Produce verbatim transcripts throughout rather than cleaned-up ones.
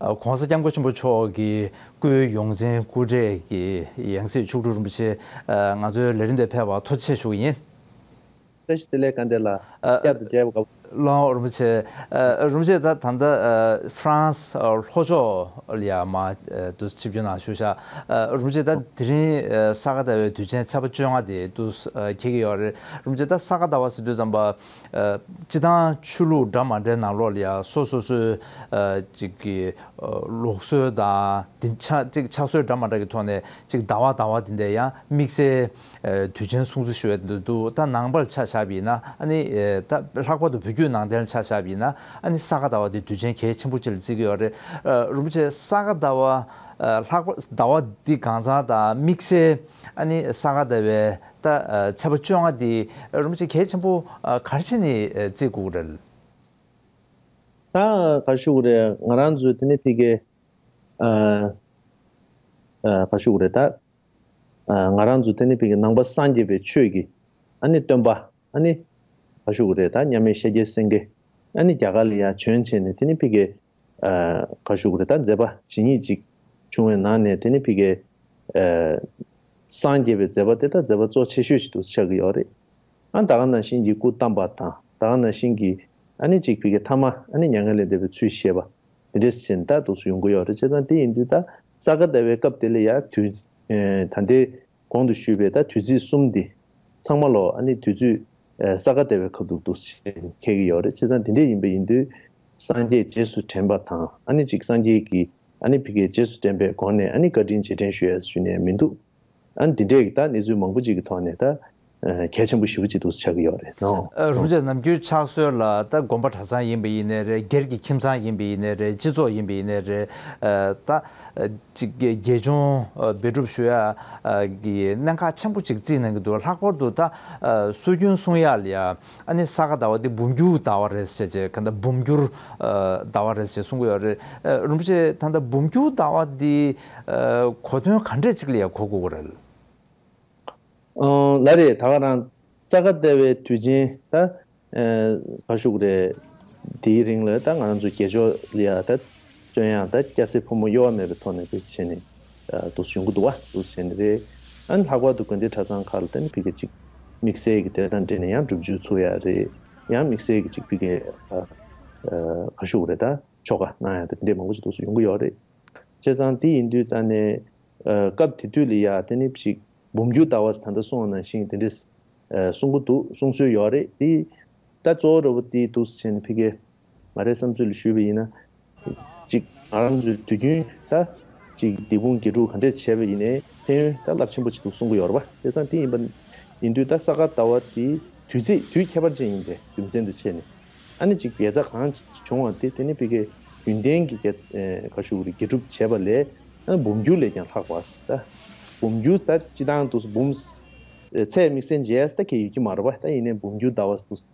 ཨ། ༸གོང་ས་༸སྐྱབས་མགོན་ཆེན་པོ་མཆོག་གི་སྐུའི་ཡོངས་འཛིན་སྐུ་བགྲེས་ཀྱི་ཡང་སྲིད་མཆོག་སྤྲུལ་རིན་པོ་ཆེ། ཨ། ང་ཚོའི་ལས་རིམ་དེར་ཕེབས་པར་ཐུགས་རྗེ་ཆེ་ཞུ་གི་ཡིན། བཀྲ་ཤིས་བདེ་ལེགས་སྐལ་ལྡན་ལགས། ཨ། བསྐྱར་དུ་མཇལ་བ་དགའ་པོ། ལགས་འོང་རིན་པོ་ཆེ། ཨ། རིན་པོ་ཆེ་ད་ད་ལྟ། ཨ། ཧྥ་རན་སི། ཨ། ལྷོ་ཕྱོགས་ལ་ཡ་མར། ཨ། དུ་ཆིབས་བསྒྱུར་གནང་བཞུགས་ཤག་ཨ། རིན་པོ་ཆེ་ད་དེ་རིང་ཨ། ས་ག་ཟླ་བའི་དུས་ཆེན་ཚེས་པ་བཅོ་ལྔ་དེ་དུ་ཨ། འཁེལ་གྱི་ཡོད་རེད། རིན་པོ་ཆེ་ད་ས་ག་ཟླ་བ་ཟེར་དུས་ཙམ་པ། ཨ། སྤྱི་བཏང་ཆོས་ལུགས་འདྲ་མ་འདྲའི་ནང་ལོགས་ལ་ཡ་སོ་སོ་སོའི། ཨ། ཅིག་གི་ཨ། ལུགས་སྲོལ་དང་དེ་ཆ་ཅིག་ཕྱག་སྲོལ་འདྲ་མ་འདྲ་གི་ཐོག་ནས་ཅིག་ཟླ་བ་ཟླ་བ་དེ་འདྲ་ཡང་དམིགས་བསལ། ཨ། དུས་ཆེན་སྲུང་བརྩི་ཞུ་ཡ་འདུག་ད་ནང་པར་ཆ་བཞག་པ་ཡིན་ན། ཨ་ནི། ཨ། ད་ལྷག་པར་དུ་བོད་བརྒྱུད་ནང་བསྟན་ལ་ཆ་བཞག་པ་ཡིན་ན། ཨ་ནི་ས་ག་ཟླ་བ་འདི་དུས་ཆེན་གལ་ཆེན་པོ་ཅིག་ལ་བརྩི་གི་ཡོད་རེད། ཨ། རིན་པོ་ཆེ་ས་ག་ཟླ་བ། ཨ། ལྷག་པར་ཟླ་བ་འདི་གང་ཚང་དང་དམིགས་བསལ། ཨ་ནི་ས་ག་ཟླ་བའི་ད། ཨ། ཚེས་པ་བཅོ་ལྔ་འདི། ཨ། རིན་པོ་ཆེ་གལ་ཆེན་པོ། ཨ། ག་རེ་བྱས་ནས། ཨ། བརྩི་དགོས་ཀྱི་རེད། ད་ག་ཞུ་དགོས་རེད། ང་རང་ཚོའི་དེ་ནི་ཕ་གི། ཨ། ཨ། ག་ཞུ་དགོས་རེད་ད། ཨ། ང་རང་ཚོ་དེ་ནི་ཕ་གི་ནང་པ་སངས་རྒྱས་པའི་ཆོས་ཀྱི། ཨ་ནི་སྟོན་པ། ཨ་ནི་ག་ཞུ་དགོས་རེད་ད། མཉམ་མེད་ཤཱཀྱའི་སེང་གེ། ཨ་ནི་རྒྱ་གར་ལ་ཡ་བྱོན་བྱས་ནས་དེ་ནི་ཕ་གི། ཨ། ག་ཞུ་དགོས་རེད་ད། མཛད་པ་ཇི་སྙེད་ཅིག་བྱུང་བའི་ནང་ནས་དེ་ནི་ཕ་གི། ཨ། སངས་རྒྱས་པའི་མཛད་པ་དེ་ད་མཛད་པ་གཙོ་ཆེ་ཤོས་ཤིག་ཏུ་ཆགས་ཀྱི་ཡོད་རེད། ཨ། ད་ག་ནང་བཞིན་གྱི་སྐུ་བལྟམས་པ་དང་། ད་ག་ནང་བཞིན་གྱི། ཨ་ནི་ཅིག་ཕ་གི་ཐ་མ། ཨ་ནི་མྱ་ངན་ལས་འདས་པའི་ཚུལ་བཞེས་པ། དེ་འདྲས་ཟེར་ནས་ད་འདུག་སེ་ཡོང་གི་ཡོད་རེད། བྱས་ཙང་དེ་ཡིན་དུས་ད་ས་ག་ཟླ་བའི་སྐབས་དེ་ལ་ཡ་དུས། ཨ། ད་ལྟའི་གོང་དུ་ཞུས་པའི་ད་དུས་ཚིགས་གསུམ་འདི་ཚང་མ་ལོ། ཨ་ནི་དུས་ཚོད། ཨ། ས་ག་ཟླ་བའི་སྐབས་དུ་འདུག་སེ་འཁེལ་གྱི་ཡོད་རེད། བྱས་ཙང་དེ་འདྲས་ཡིན་པ་ཡིན་དུས། སངས་རྒྱས་རྗེས་སུ་དྲན་པ་དང་། ཨ་ནི་ཅིག་སངས་རྒྱས་ཀྱི། ཨ་ནི་ཕ་གི་རྗེས་སུ་དྲན་པའི་སྒོ་ནས། ཨ་ནི་བཀའ་དྲིན་རྗེས་དྲན་ཞུ་ཡ་ཞུ་ནས་མི་འདུག་ཨ་ནི་འདི་འདྲས་ཀྱི་ད་གནས་ཚུལ་མང་པོ་ཅིག་གི་ཐོག་ནས་ད། ཨ། གལ་ཆེན་པོ་ཞེ་པོ་ཅིག་འདུག་སེ་ཆགས་ཀྱི་ཡོད་རེད་ནོ། ཨ། རིན་པོ་ཆེ་ནམ་རྒྱུན་ཕྱག་སྲོལ་ལ་ད་དགོན་པ་གྲྭ་ཚང་ཡིན་པ་ཡིན་ནའི་རེད། སྒེར་གྱི་ཁྱིམ་ཚང་ཡིན་པ་ཡིན་ནའི་རེད། སྤྱི་ཚོགས་ཡིན་པ་ཡིན་ནའི་རེད། ཨ། ད། ཨ། ཅིག་དགེ་དགེ་སྦྱོང་། ཨ། སྦས་སྒྲུབ་ཞུ་ཡ། ཨ། གི་གནད་འགག་ཆེན་པོ་ཅིག་བརྩིས་གནང་གི་འདུག་ལྷག་པར་དུ་ད། ཨ། སྲོལ་རྒྱུན་སྲུང་ཡ་ལ་ཡ། ཨ་ནི་ས་ག་ཟླ་བ་འདི་འབུམ་འགྱུར་ཟླ་བ་རེད་ཟེར་བྱས། ག་ད་འབུམ་འགྱུར། ཨ། ཟླ་བ་རེད་ཟེར་གསུང་གི་ཡོད་རེད། ཨ། རིན་པོ་ཆེ་ད་ལྟ་འབུམ་འགྱུར་ཟླ་བ་འདི། ཨ། གོ་དོན་ག་འདྲས་ཅིག་ལ་ཡ་གོ་དགོས་ཀྱི་རེད། ཨ། ལགས་རེད། ད་ག་རང་ས་ག་ཟླ་བའི་དུས་ཆེན་ད། ཨ། ག་ཞུ་དགོས་རེད། དེའི་རིང་ལ་ད་ང་རང་ཚོ་དགེ་སྦྱོར་ལ་ཡ་ད། བརྩོན་ཡང་ད་སྐྱ་སེར་ཕོ་མོ་གཡོ་བ་མེད་པའི་ཐོག་ནས་དེ་བྱས་ནས། ཨ། འདུག་སེ་ཡོང་གི་འདུག་བ། འདུག་སེ་བྱས་ནས་རེད། ཨ་ནི་ལྷག་པར་དུ་དགོན་སྡེ་གྲྭ་ཚང་ཁག་ལ་ད་ནི་ཕ་གི་ཅིག་དམིགས་བསལ་གྱི་དེ་དང་འབྲེལ་ནས་ཡང་སྒྲུབ་བརྒྱུད་ཚུགས་ཡ་རེད། ཡང་དམིགས་བསལ་གྱི་ཅིག་ཕ་གི། ཨ། ཨ། ག་ཞུ་དགོས་རེད། ད་ཆོ་ག་གནང་ཡ་དེ་འདྲས་མང་པོ་ཅིག་འདུག་སེ་ཡོང་གི་ཡོད་རེད། བྱས་ཙང་དེ་ཡིན་དུས་ཙང་ནས། ཨ། སྐབས་དེ་དུས་ལ་ཡ་དེ་ནི་ཅིག་འབུམ་འགྱུར་ཟླ་བ་ཟེར་ད་ལྟ་གསུངས་པ་ནང་བཞིན་དེ་འདྲས། ཨ། གསུང་གི་འདུག་གསུང་སྲོལ་ཡོད་རེད། དེ་ད་གཙོ་བོ་ར་བ་དེ་འདུག་སེ་བྱས་ནས་ཕ་གི། ང་རའི་བསམ་ཚུལ་ལ་ཞུས་པ་ཡིན་ན། ཅིག་ང་རང་ཚོའི་དུས་རྒྱུན་ད་ཅིག་སྡིག་སྤོང་དགེ་སྒྲུབ་ག་འདྲས་བྱས་པ་ཡིན་ནའི་ཕན་ཡོན་ད་རླབས་ཆེན་པོ་ཅིག་འདུག་གསུང་གི་ཡོད་རེད་པ། བྱས་ཙང་དེ་ཡིན་པ་ཡིན་དུས་ད་ས་ག་ཟླ་བ་དེ་དུས་ཚིགས་དུས་ཁྱད་པར་ཅན་ཡིན་པའི་རྒྱུ་མཚན་དུ་བྱས་ནས། ཨ་ནི་ཅིག་དགེ་རྩ་གང་བྱུང་བ་དེ་དེ་ནི་ཕ་གི་ཡོན་ཏན་གྱི་དགེ། ཨེ། ག་ཞུ་དགོས་རེད། དགེ་སྒྲུབ་བྱས་པ་ལས། ཨ། འབུམ་འགྱུར་ལས་ཀྱང་ལྷག་པ་ཟེར། ད་འབུམ་འགྱུར་ད་སྤྱིར་བཏང་དུ་འབུམ། ཨེ། ཚད་དམིགས་བསལ་འཇལ་ཟེར་ད་གང་ཡོད་ཀྱི་མ་རེད་པ། ད་ཡིན་ནའི་འབུམ་འགྱུར་ཟླ་བ་ཟེར་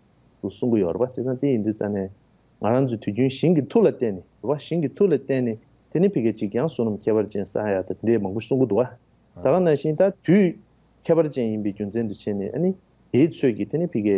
དུ་གསུང་གི་ཡོད་རེད་པ། བྱས་ཙང་དེ་ཡིན་དུས་ཙང་ནས་ང་རང་ཚོའི་དུས་རྒྱུན་ཞིང་གི་མཐུ་ལ་བརྟེན་ནས་རེད་པ། ཞིང་གི་མཐུ་ལ་བརྟེན་ནས་དེ་ནི་ཕ་གི་ཅིག་ཡང་བསོད་ནམས་ཁྱད་པར་ཅན་བསགས་ཡ་ད་དེ་འདྲས་མང་པོ་གསུང་གི་འདུག་པ། ད་ག་ནང་བཞིན་ད་དུས་ཁྱད་པར་ཅན་ཡིན་པའི་རྒྱུ་མཚན་དུ་བྱས་ནས། ཨ་ནི་དེའི་ཚོད་ཀྱིས་དེ་ནི་ཕ་གི།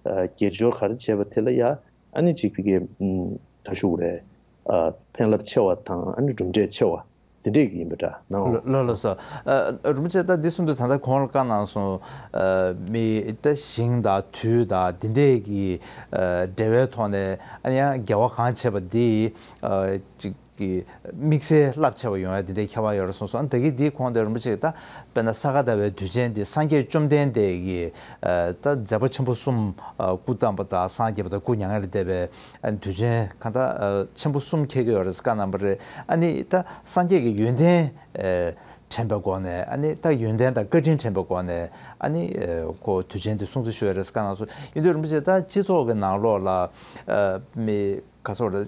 ཨ། དགེ་སྦྱོར་ག་རེ་བྱས་པ་དེ་ལ་ཡ། ཨ་ནི་ཅིག་ཕ་གི། ཨམ། ག་ཞུ་དགོས་རེད། ཨ། ཕན་རླབས་ཆེ་བ་དང་། ཨ་ནི་གྲུབ་འབྲས་ཆེ་བ་དེ་འདྲས་ཀྱི་ཡིན་པ་འདྲ་ནོ། ལགས་ལགས་སོ། ཨ། རིན་པོ་ཆེ་ད་འདི་གསུང་དུས་ད་ལྟ་གོང་ལ་བཀའ་གནང་སོང་། ཨ། མི་ད་ཞིང་དང་དུས་དང་འདི་འདྲས་ཀྱི། ཨ། འབྲེལ་བའི་ཐོག་ནས། ཨ་ནི་ཡང་དགེ་བ་གང་བྱས་པ་འདི། ཨ། ཅིག་གི་དམིགས་བསལ་རླབས་ཆེ་བ་ཡོང་ཡ་དེ་འདྲའི་ཁྱད་པར་ཡོད་རེད་གསུངས་སོང་། ཨ། ད་གིན་འདིའི་གོང་དེ་རིན་པོ་ཆེ་གིས་ད་དཔེར་ན་ས་ག་ཟླ་བའི་དུས་ཆེན་འདི་སངས་རྒྱས་བཅོམ་ལྡན་འདས་ཀྱི། ཨ། ད་མཛད་པ་ཆེན་པོ་གསུམ། ཨ། སྐུ་བལྟམས་པ་དང་། སངས་རྒྱས་པ་དང་། སྐུ་མྱ་ངན་ལས་འདས་པའི། ཨ། དུས་ཆེན་གང་ལྟར། ཨ། ཆེན་པོ་གསུམ་འཁེལ་གྱི་ཡོད་རེད་ཟེར་བཀའ་གནང་བ་རེད། ཨ་ནི་ད་སངས་རྒྱས་ཀྱི་ཡོན་ཏན། ཨ། དྲན་པའི་སྒོ་ནས། ཨ་ནི་ད་ཡོན་ཏན་དང་བཀའ་དྲིན་དྲན་པའི་སྒོ་ནས། ཨ་ནི། ཨ། ཁོ་དུས་ཆེན་འདི་སྲུང་བརྩི་ཞུ་ཡ་རེད་ཟེར་བཀའ་གནང་སོང་། ཡིན་དུས་རིན་པོ་ཆེ་ད་སྤྱི་ཚོགས་ཀྱི་ནང་ལོགས་ལ། ཨ། མི། ག་ཚོད་རེད།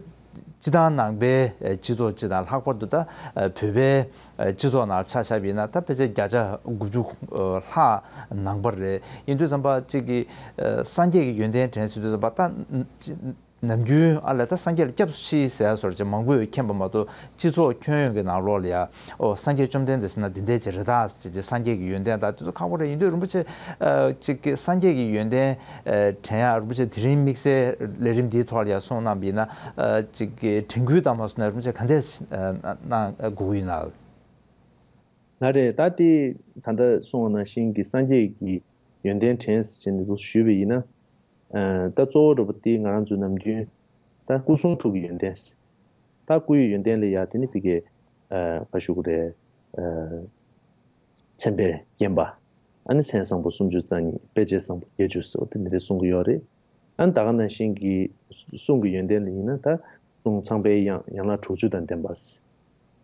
སྤྱིར་བཏང་ནང་པའི། ཨ། སྤྱི་ཚོགས་སྤྱི་དང་ལྷག་པར་དུ་ད། ཨ། བོད་པའི། ཨ། སྤྱི་ཚོགས་ནང་ཆ་བཞག་པ་ཡིན་ན་ད་ཕལ་ཆེར་བརྒྱ་ཆ་དགུ་བཅུ། ཨ། ལྷག་ནང་པ་རེད། ཡིན་དུས་ཙམ་པ་གཅིག་གིས། ཨ། སངས་རྒྱས་ཀྱི་ཡོན་ཏན་དྲན་ཟེར་དུས་ཙམ་པ་ད། ནམ་རྒྱུན་ཨ་ལས་ད་སངས་རྒྱས་ལ་སྐྱབས་སུ་མཆི་ཟེར་ཡ་སོགས་ཀྱི་མང་པོས་མཁྱེན་པ་མ་གཏོགས། སྤྱི་ཚོགས་ཁྱོན་ཡོངས་ཀྱི་ནང་ལོགས་ལ་ཡ། ཨོ་སངས་རྒྱས་བཅོམ་ལྡན་འདས་ཟེར་ན་འདི་འདྲས་ཅིག་རེད་ད་ཟེར་གྱི་སངས་རྒྱས་ཀྱི་ཡོན་ཏན་དང་དེ་ཚོ་ཁག་པོ་རེད། ཡིན་དུས་རིན་པོ་ཆེ་ཨ་ཅིག་གི་སངས་རྒྱས་ཀྱི་ཡོན་ཏན་ཨ་དྲན་ཡ། རིན་པོ་ཆེ་དེ་རིང་དམིགས་བསལ་ལས་རིམ་འདིའི་ཐོག་ལ་ཡ་གསུངས་གནང་བ་ཡིན་ན། ཨ་ཅིག་གི་དྲན་སྐུལ་དང་མ་སོང་ན་རིན་པོ་ཆེ་ག་འདྲས་ཨ་གནང་དགོས་ཀྱི་ཡིན་ན། ལགས་རེད། ད་དེ་ད་ལྟ་གསུངས་པ་ནང་བཞིན་གྱི་སངས་རྒྱས་ཀྱི་ཡོན་ཏན་དྲན་ཟེར་ནས་ཞུས་པ་ཡིན་ན། ཨ་ད་གཙོ་བོ་འདྲ་པོ་དེ་ང་རང་ཚོའི་ནམ་རྒྱུན་ད་སྐུ་གསུང་ཐུགས་ཀྱི་ཡོན་ཏན། ད་སྐུ་ཡི་ཡོན་ཏན་ལ་ཡ་དེ་ནི་ཕ་གིའི་ཨ་ག་ཞུ་དགོས་རེད། ཨ་མཚན་དཔེས་བརྒྱན་པ། ཨ་ནི་མཚན་བཟང་པོ་སུམ་ཅུ་རྩ་གཉིས། དཔེ་བྱད་བཟང་པོ་བརྒྱད་ཅུ་ཟེར་བ་དེ་འདི་འདྲ་གསུང་གི་ཡོད་རེད། ཨ་ནི་ད་ག་ནང་བཞིན་གྱི་གསུང་གི་ཡོན་ཏན་ལ་ཡིན་ན་ད་གསུང་ཚངས་པའི་དབྱངས། ཡན་ལག་དྲུག་ཅུ་དང་ལྡན་པ།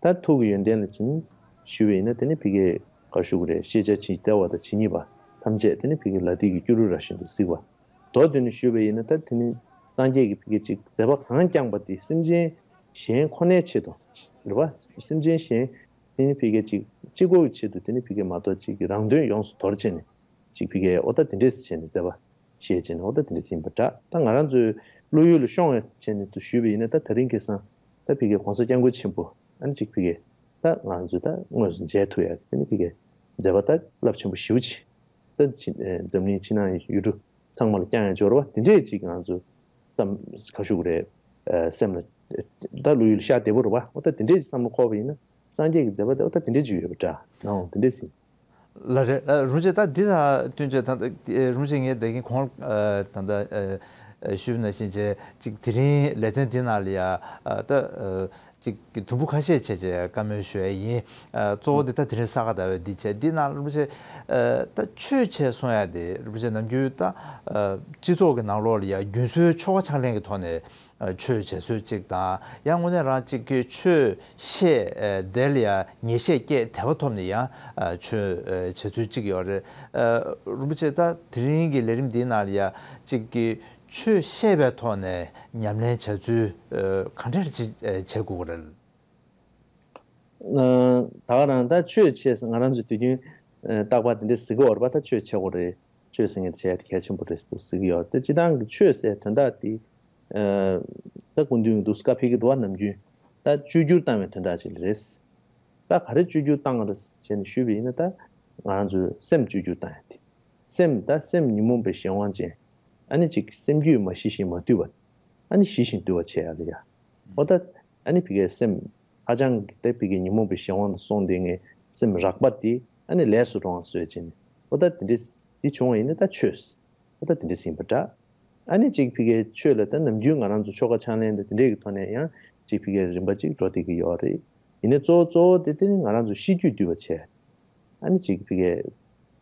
ད་ཐུགས་ཀྱི་ཡོན་ཏན་ལ་ཕྱིན་ཞུས་པ་ཡིན་ན་དེ་ནི་ཕ་གིའི་ག་ཞུ་དགོས་རེད། ཤེས་བྱ་ཇི་ལྟ་བ་དང་ཇི་སྙེད་པ་ཐམས་ཅད་དེ་ནི་ཕ་གིའི་ལ་དེ་གི་སྐྱུ་རུ་ར་བཞིན་དུ་གཟིགས་པ། མདོར་བསྡུས་ནས་ཞུས་པ་ཡིན་ན་ད་དེ་ནི་སངས་རྒྱས་ཀྱིས་ཕ་གིའི་ཅིག་མཛད་པ་གང་བསྐྱངས་པ་དེ་སེམས་ཅན་གཞན་ཁོ་ནའི་ཆེད་དུ་རེད་བ། སེམས་ཅན་གཞན་དེ་ནི་ཕ་གིའི་ཅིག་གཅིག་པོའི་ཆེད་དུ་དེ་ནི་ཕ་གིའི་མ་གཏོགས་ཅིག་གི་རང་དོན་ཡོངས་སུ་དོར་བྱས་ནས་ཅིག་ཕ་གིའི་ཨོ་ད་དེ་འདྲས་བྱས་ནས་མཛད་པ། ཞེས་བྱས་ནས་འོ་ད་དེ་འདྲ་ཟིན་པ་འདྲ། ད་ང་རང་ཚོའི་བློ་ཡུལ་ལ་ཤོང་བའི་བྱས་ནས་དུ་ཞུས་པ་ཡིན་ན་ད་དེ་རིང་ཁ་སང་ད་ཕ་གིའི་གོང་ས་སྐྱབས་མགོན་ཆེན་པོ་ཨ་ནི་ཅིག་ཕ་གིའི་ད་ང་ཚོས་ད་དངོས་སུ་མཇལ་ཐུབ་ཡ་དེ་ནི་ཕ་གིའི་མཛད་པ་ད་རླབས་ཆེན་པོ་ཞེ་པོ་ཅིག་ད་ཕྱི་ཨེ་འཛམ་གླིང་ཕྱི་ནང་ཡུལ་གྲུ་ཚང་མ་ལ་བསྐྱངས་ཡ་འབྱོར་བ་དེ་འདྲས་ཅིག་ང་ཚོ་བསམ་ག་ཞུ་དགོས་རེད། ཨེ་སེམས་ལ་ཨེ་ད་བློ་ཡུལ་ཤར་བདེ་པོ་རེད་བ། འོ་ད་དེ་འདྲས་ཅིག་བསམ་བློ་འཁོར་བ་ཡིན་ན་སངས་རྒྱས་ཀྱི་མཛད་པ་དེ་འོ་ད་དེ་འདྲས་ཅིག་ཡོད་པ་འདྲ་ནའོ། དེ་འདྲས་ཟིན། ལགས་རེད། ཨ་རིན་པོ་ཆེ་ད་འདི་དང་བསྟུན་བྱས་ད་ལྟ་ཨེ་རིན་པོ་ཆེ་ངས་ད་གིན་གོང་ཨ་ད་ལྟ་ཨ་ཨ་ཞུས་པ་ནང་བཞིན་བྱས་ཅིག་དེ་རིང་ལེ་ཚན་འདི་ནང་ལ་ཡ་ཨ་ད་ཨ་ཅིག་གི་དུམ་བུ་ཁ་ཤས་བྱས་བྱས་བཀའ་མོལ་ཞུ་ཡ་ཡིན། ཨ་གཙོ་བོ་འདི་ད་དེ་རིང་ས་ག་ཟླ་བའི་འདི་བྱས་འདི་ནང་རིན་པོ་ཆེ་ཨ་ད་ཆོས་བྱས་གསུང་ཡ་དེ་རིན་པོ་ཆེ་ནམ་རྒྱུན་ད་ཨ་སྤྱི་ཚོགས་ཀྱི་ནང་ལོགས་ལ་ཡ་རྒྱུན་སྲོལ་ཆོ་ག་ཕྱག་ལེན་གྱི་ཐོག་ནས། ཆོས་བྱེད་ཚུལ་གཅིག་དང་ཡང་དངོས་གནས་རང་གཅིག་གིས་ཆོས་བཤད་དེ་ལ་ཡང་ངེས་ཤེས་སྐྱེས་དད་པ་ཐོབ་ནས་ཡང་ཆོས་བྱེད་ཚུལ་གཅིག་ཡོད་རེད། རིན་པོ་ཆེ་ད་དེ་རིང་གི་ལས་རིམ་འདིའི་ནང་ལ་ཡང་གཅིག་གིས་ཆོས་བཤད་པའི་ཐོག་ནས་ཉམས་ལེན་བྱ་ཚུལ་ག་འདྲ་ཅིག་བྱེད་དགོས་ཀྱི་རེད། ད་ག་རང་ད་ཆོས་བྱས་ང་རང་ཚོ་དུས་རྒྱུན་རྟག་པར་དེ་འདྲ་ཟེར་གྱི་ཡོད་རེད་པ། ད་ཆོས་བྱེད་དགོས་རེད། ཆོས་ཟེར་མཁན་དེ་བྱས་ཏེ་གལ་ཆེན་པོ་རེད་ཟེར་གྱི་ཡོད་དེ། སྤྱིར་བཏང་གི་ཆོས་ཟེར་དོན་དག་དེ་ད་སྐུ་མདུན་གྱི་འདུག་བཀའ་ཕེབས་ཀྱི་འདུག་བ། ནམ་རྒྱུན་ད་བཅོས་བསྒྱུར་བཏང་བའི་དོན་དག་ཅིག་རེད། ད་ག་རེ་བཅོས་བསྒྱུར་བཏང་བ་རེད་ཟེར་ནས་ཞུས་པ་ཡིན་ན། ད་ང་རང་ཚོའི་སེམས་བཅོས་བསྒྱུར་བཏང་ཡ་དེ། སེམས་ད་སེམས་ཉོན་མོངས་པའི་གཞན་དབང་ཅན། ཨ་ནི་ཅིག་སེམས་རྒྱུད་མ་ཞི་ཞིང་མ་དུལ་བ། ཨ་ནི་ཞི་ཞིང་དུལ་བ་བྱེད་ཡ་ལ་ཡ། ཨོ་ད་ཨ་ནི་ཕ་གིའི་སེམས་ཧ་ཅང་གི་ད་ཕ་གིའི་ཉོན་མོངས་པའི་གཞན་དབང་དུ་སོང་བསྡད་མཁན་སེམས་རགས་པ་དེ་ཨ་ནི་ལས་སུ་རུང་བ་བཟོས་བྱས་ནས། ཨོ་ད་དེ་འདྲ་དེ་བྱུང་བ་ཡིན་ན་ད་ཆོས། ཨོ་ད་དེ་འདྲ་ཟིན་པ་འདྲ། ཨ་ནི་ཅིག་ཕ་གིའི་ཆོས་ལ་ད་ནམ་རྒྱུན་ང་རང་ཚོ་ཆོ་ག་ཕྱག་ལེན་དང་དེ་འདྲའི་གི་ཐོག་ནས་ཡང་ཅིག་ཕ་གིའི་རིམ་པ་ཅིག་འགྲོ་བསྡད་ཀྱི་ཡོད་རེད། ཡིན་ནའི་གཙོ་བོ་གཙོ་བོ་དེ་དེ་ནི་ང་རང་ཚོ་ཤེས་རྒྱུད་འདུལ་བ་བྱས། ཨ་ནི་ཅིག་ཕ་གིའི་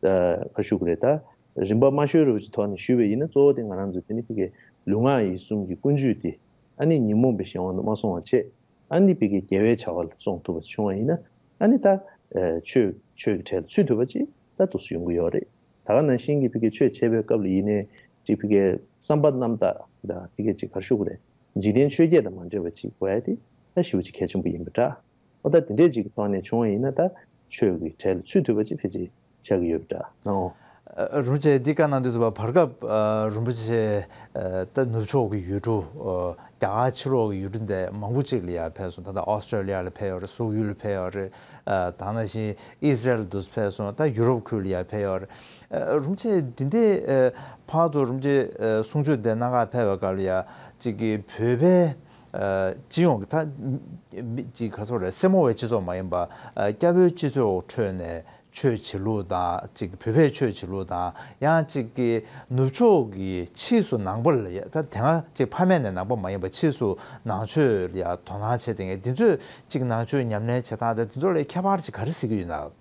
ཨ་ག་ཞུ་དགོས་རེད། ད་རིམ་པ་མ་ཤོར་བ་ཅིག་ཐོག་ནས་ཞུས་པ་ཡིན་ན། གཙོ་བོ་དེ་ང་རང་ཚོ་དེ་ནི་ཕ་གིའི་ལུས་ངག་ཡིད་གསུམ་གྱི་ཀུན་སྤྱོད་དེ་ཨ་ནི་ཉོན་མོངས་པའི་གཞན་དབང་དུ་མ་སོང་བ་བྱས། ཨ་ནི་ཕ་གིའི་དགེ་བའི་བྱ་བ་ལ་སོང་ཐུབ་པ་བྱུང་བ་ཡིན་ན། ཨ་ནི་ད་ཨ་ཆོས་ཆོས་ཀྱི་གྲལ་ལ་ཚུད་ཐུབ་པ་ཅིག་ད་འདུག་སེ་ཡོང་གི་ཡོད་རེད། ད་ག་ནང་བཞིན་གྱི་ཕ་གིའི་ཆོས་བྱེད་པའི་སྐབས་ལ་ཡིན་ནའི་ཅིག་ཕ་གིའི་བསམ་པ་རྣམ་དག་དང་ཕ་གིའི་ཅིག་ག་རེ་ཞུ་དགོས་རེད། འཇིག་རྟེན་ཆོས་བརྒྱད་དང་མ་འདྲེས་པ་ཅིག་དགོས་ཡ་དེ་ད་ཞེ་པོ་ཅིག་གལ་ཆེན་པོ་ཡིན་པ་འདྲ། ཨོ་ད་དེ་འདྲས་ཅིག་གི་ཐོག་ནས་བྱུང་བ་ཡིན་ན་ད་ཆོས་ཀྱི་གྲལ་ལ་ཚུད་ཐུབ་པ་ཅིག་ཕལ་ཆེར་ཆགས་ཀྱི་ཡོད་པ་འདྲ་ནའོ། ཨ་རིན་པོ་ཆེ་འདི་བཀའ་གནང་དུས་ཙམ་པ་བར་སྐབས་ཨ་རིན་པོ་ཆེ་ཨ་ད་ནུབ་ཕྱོགས་ཀྱི་ཡུལ་གྲུ་ཨ་རྒྱ་གར་ཕྱི་ལོགས་ཀྱི་ཡུལ་གྲུ་འདི་མང་པོ་ཅིག་ལ་ཡར་ཕེབས་སོང་། ད་ལྟ་ཨོ་སི་ཀྲོ་ལི་ཡ་ལ་ཕེབས་ཡོད་རེད། སོག་ཡུལ་ལ་ཕེབས་ཡོད་རེད། ཨ་ད་ནང་བཞིན་ཨི་སི་རལ་དུ་ཕེབས་སོང་། ད་ཡུ་རོབ་ཁུལ་ལ་ཡར་ཕེབས་ཡོད་རེད། ཨ་རིན་པོ་ཆེ་འདི་འདྲའི་ཨ་ཕར་ཚུར་རིན་པོ་ཆེ་ཨ་གསུང་ཆོས་འདི་གནང་གར་ཕེབས་པའི་སྐབས་ལ་ཡ་གཅིག་གི་བོད་པའི་ཨ་སྤྱི་ཡོངས་ཀྱི་ད་མི་གཅིག་ག་ཚོད་རེད། སེར་མོ་བའི་སྤྱི་ཚོགས་མ་ཡིན་པ་ཨ་སྐྱ་བོའི་སྤྱི་ཚོགས་ཁྲོད་ནས་ཆོས་བྱེད་ལུགས་དང་གཅིག་བོད་པའི་ཆོས་བྱེད་ལུགས་དང་ཡང་གཅིག་གི་ནུབ་ཕྱོགས་ཀྱི་ཕྱིས་སུ་ནང་པ་ལ་ཡ་ད་དེ་སྔ་གཅིག་ཕ་མེས་ནས་ནང་པ་མ་ཡིན་པ་ཕྱིས་སུ་ནང་ཆོས་ལ་ཡ་དོ་སྣང་བྱས་བསྡད་མཁན་འདི་ཚོས་གཅིག་ནང་ཆོས་ཉམས་ལེན་བྱེད་སྟངས་དང་འདི་ཚོ་ལ་ཁྱད་པར་ཅིག་ག་རེ་གཟིགས་ཀྱི་ཡོད་ན། ཨ་